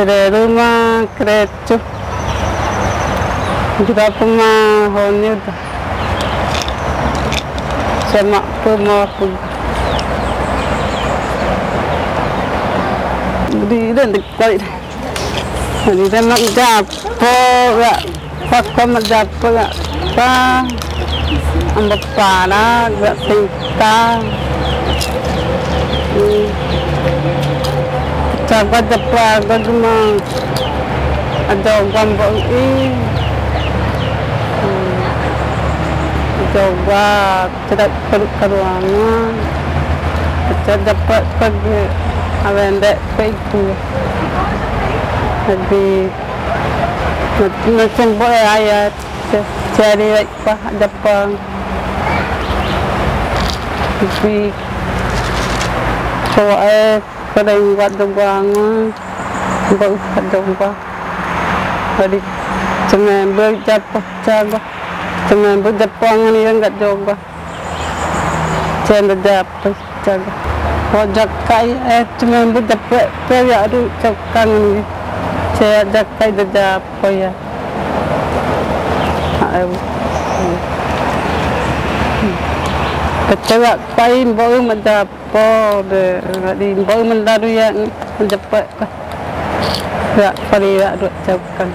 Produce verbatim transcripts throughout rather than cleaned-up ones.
Tereru ma kerecu. Jurapu ma honiu da. Sama puma puga. Di den de koi. Di den ma japo ga. Pako ma japo ga. Pa. Amba para ga tinta. Hmm. Japo, japo ga duma. Ajo gua mbo i. Hmm. Ajo gua. Tidak perlu karuangan. Kita dapat pergi awende pe itu. Jadi, nanti, nanti boleh ayat. Cari lagi pa Japang. Tapi, kalau, eh, kalau yang buat doang, buat doang. Jadi, cuma berjapa, jaga. Cuma berjapa, ngan yang nggak jaga. Cen da japo, jaga. Ho jakai, eh, cuma bu japo, pe ya du jakan ni. Ce jakai da japo ya. Ai. Kecewa kai mbok ma japo de, di mbok ma daru ya japo. Gak pari gak dua jauh kan.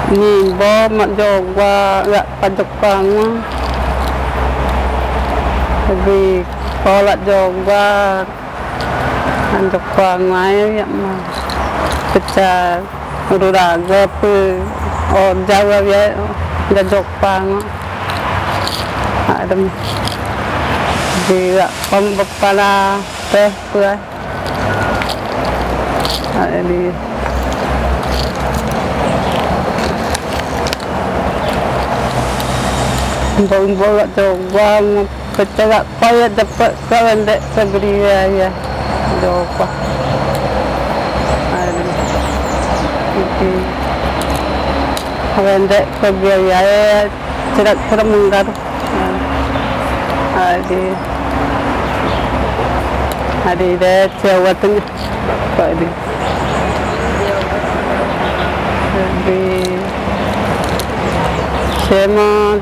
Ni bo mak joga gak pajak pangwa. Lebih kolak joga. Anjak pangwa ya ma. Pecah. Udah raga pe. Oh jauh ya. Gak jok pangwa. Adem. Di gak pom bepala. Teh. Pue. Ai di. Mbok-mbok gak coba ngepecah gak payah dapat gak wendek seberi ya. Coba. Ai di. Iki. Wendek seberi ya. Cerak-cerak menggaruh. Adi. Adi de, cewek tengah. Adi. Adi. Sema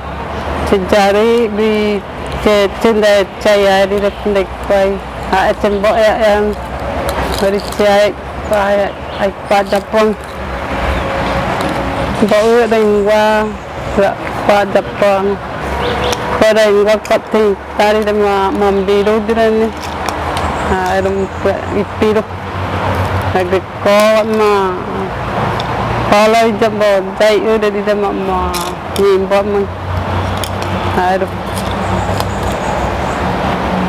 sejari bi ce-, cendai caya di de pendek pai. A, cembok ya yang beri cai pai, ai pada pun. Bau dengwa. Gak pada pang. Pada gak kati tari de ma, mambiru de ni. Ha, dum ipiru. Lagi ko ma. Kalau ijab bo jai udah di de ma, ma. Ni bo ma. Ha, dum.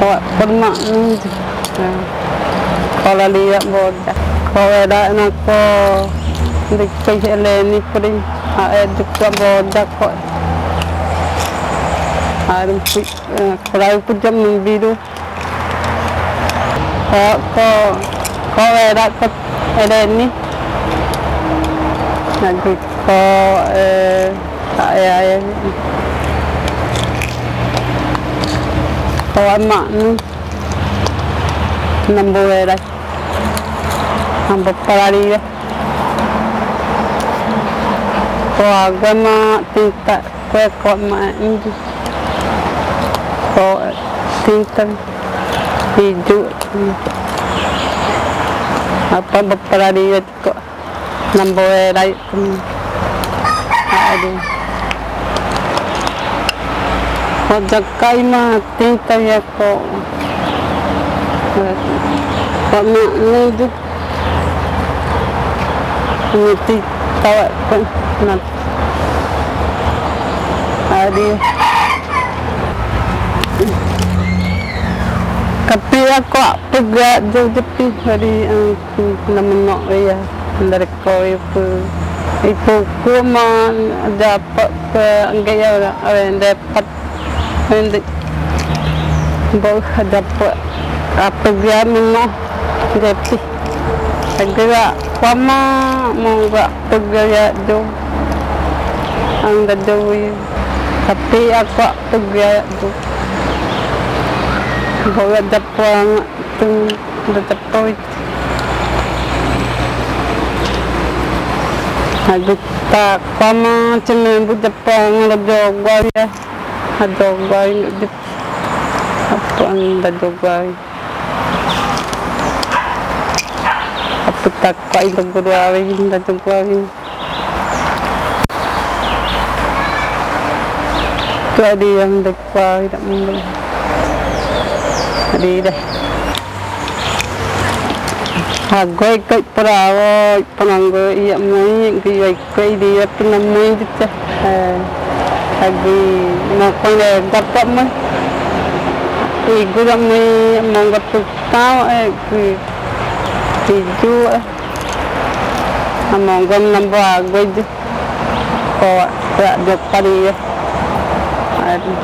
Wak permak ni. Kalau lihat boda. Kalau dak nako. Dikit eleni pring. Ae juga boda ko. Harus kalau aku jam biru. Ko, ko, ko dak ko eleni. Lagi ko, eh, Ae, ae. Ko ama ni. Nambu erai. Nambu parari ya. Ko agama tinta. Ko, ko ama ni. Ko tinta. Hijau. Apa beparari ya ko. Nambu erai. Aduh. Ko jakai ma tinta ya ko. Ko ma ni du. Ni ti tawa ko na. Aduh. Tapi aku apa gak jauh jepi dari, eh, Namun nok ya dari kau ipu ipu kuma dapat ke enggak ya orang dapat nanti bau dapat apa dia menok jadi segera kuma mau gak pekerja tu anda jauh tapi aku pekerja tu bau dapat tu Tetep kawit. Agu takua ma chene bu japang la jogwa ya. A jogwa ya. Apa anda jogwa ya. Apa takua anda jogwa ya, anda jogwa ya. Tu adi yang dek Wah, tidak mungkin. Jadi deh. Agoi kai parawo, pananggoi iya mai, gui ai kai dia pina mai dite. Eh, agi makon le gapa mai. Igu da mai, mangga tukau, eh, gui. Igu, eh. Among gom nambah agoi je. Ko, ya, jok padi ya. Aduh.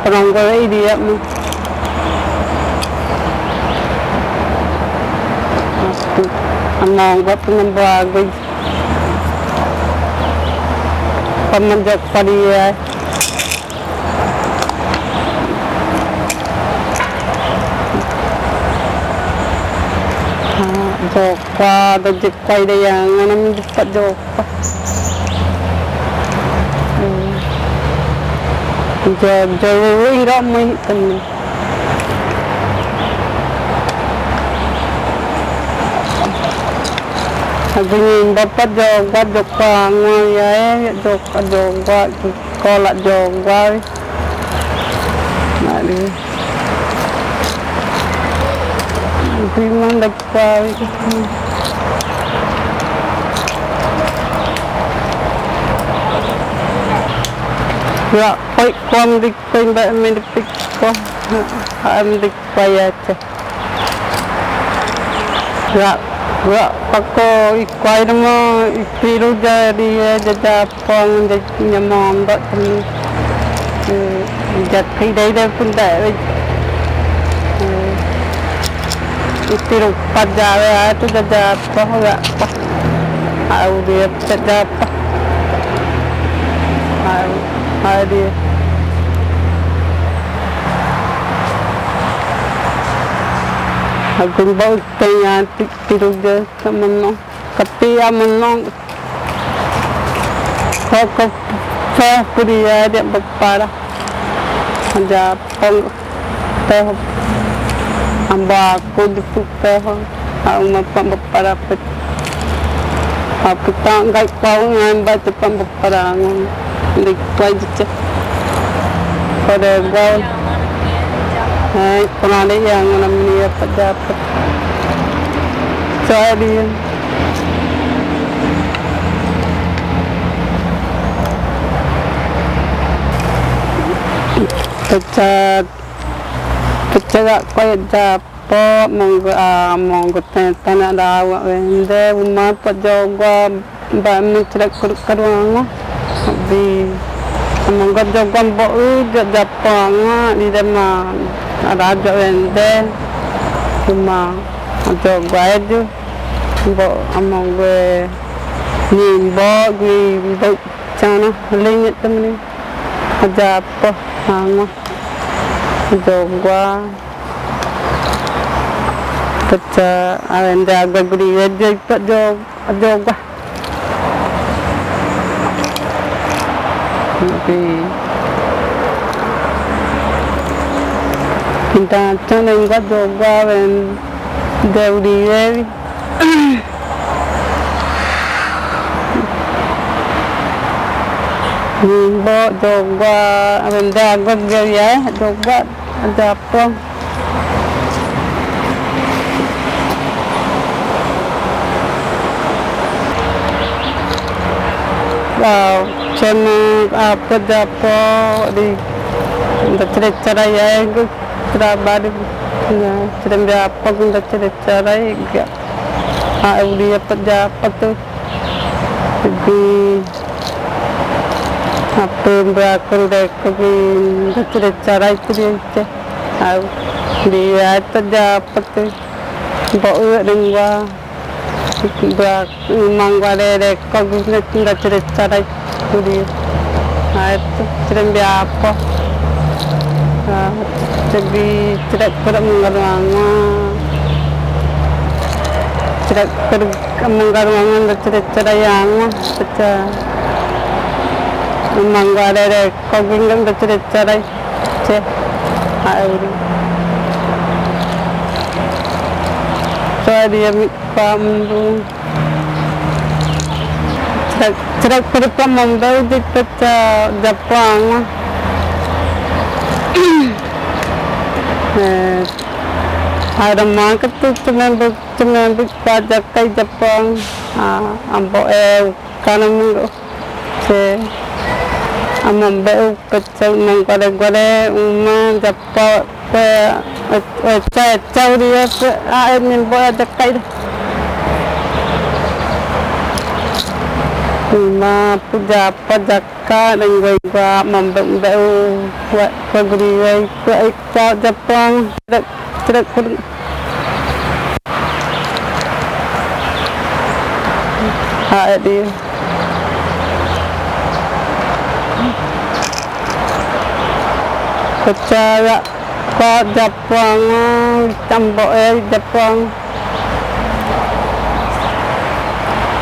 Penonggol ini ya, mi. Aduh. Among gom nambah agoi je. Paman jok padi ya. Ah, jokwa, da jokwa ida yang mana mi jokwa, jokwa. Hmm. Jo, jo, ira mai tani. Agu ni bapa jokwa, jokwa ngua ya, eh, jokwa, jokwa. Kola jogwa wi. Mari. Bimang da kwa wi. Ya, koi kuam di koi ba mi di pik ko. Am di kwa ya ce. Ga, ga, pako ikwai dama, ipiru jadi, eh, jaja pong, ja-, nyamon ba tani. Eh, jat kai dai dai pun dai, eh. Eh, ipiru pat jawe, ah, tu jaja pong, ga, pa. Au dia, jaja pong. Au, au dia. Agun bau tanya, ti-, tiru dia. Ka menong, ka tia menong. Ko, ko, ko, pudi ya, dia bapara. Aja pong, teh, amba aku di puteh. Aku mapa bapara pet. Aku tanggai kau ngan ba tepan bapara ngan. Di kuai di cek. Pada gua. Hai, pernah ada yang namanya pejabat. Sorry. Pecat. Pecat gak kau yang jap. Po, monggo, ah, monggo te-, tana dawa wende, uma po jogwa, ba mi cere kuru-, kuruango. Bi, monggo jogwa bo u, jo-, japongo, di dema, ada jo wende, uma, jogwa eju, bo, monggo, ni bo, gui, bo, cana, lingit temani, japo, ango, jogwa. Pecah, awen jaga guri, ya, dia ipat jog-, jogwa. Oke. Kita cang nengka jogwa, awen jaga guri, ya. Nimbo jogwa, awen jaga guri, ya, jogwa. Japong. Wow, cuma apa japo di, da cere cara ya, gu, cara badu, ya, cere japo, gu, da cere cara ya, ga. Ah, udi apa japo tu. Di, apa, mbak, aku udah ke, da cere cara itu dia, ce. Au, dia tu japo tu. Bo u dengwa. Ba, mangwa de de ko gu ne tinda cere cara itu dia. Ai tu, cere japo. Ah, jadi cere kura mangwa. Tirak pur, among garuangan do tirak-tirak yangua, pecah. Among garuangan do tirak-tirak. Cek. Ayo. Sorry, ami pamdu. Tirak, tirak pur pamdu di pecah Japang. Eh, ada mangkat tu cuma Cuma bi pajak kai Japang, ah, ambo e kana minggu. Se, ambo e u kecil mengkore-kore uma Japang pe, e, e, ca, ca uri e pe, ah, e, mimbo ajak kai. Uma pu Japang jak Ka, nenggo igua mambeu-beu, kua, kua guri wai, kua ika Japang, trek, trek, trek. Hae di. Pecah kua Japang, tambo e Japang.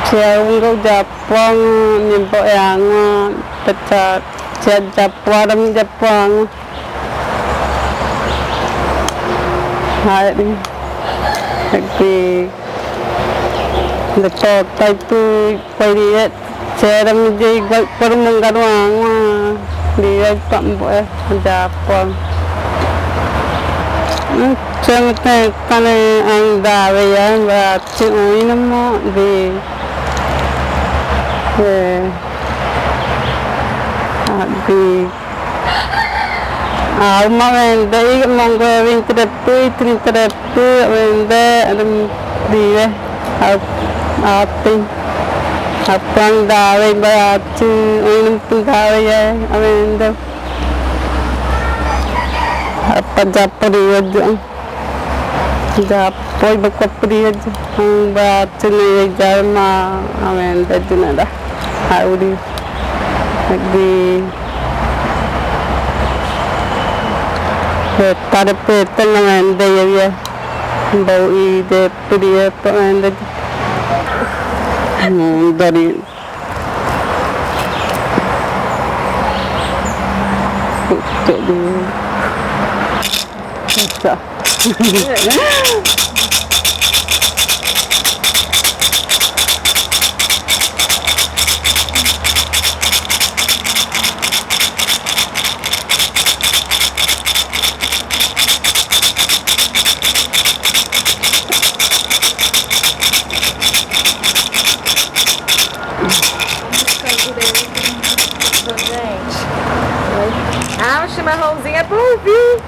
Sia unggu Japang. Pang, ni bo yang, ah, pecah, sia Japang, Japang. Hai, di. Lagi. Dekat tai tu, pai di, eh, sia ram di, gal, permenggaruang, ah. Di, eh, tambo, eh, Japang. Hmm, sia mete kane ang dawe ya, ba, sia ui namo, di. Eh, abi. Ah, uma wende, i monggo win trepu, i trin trepu, wende, adam diwe, ap, apin. Apang dawe, ba, atu, unum pun dawe, ya, wende. Apa japri, ya, Japoi bako pri aja. Ang ba cina ya jama amen da cina da. Auri. Lagi. Peta da peta na amen da ya ya. Bau i de pri ya pa amen da. Hmm, dari. Tuh, tuh, tuh. Pecah. Ah, o chimarrãozinho é pra ouvir.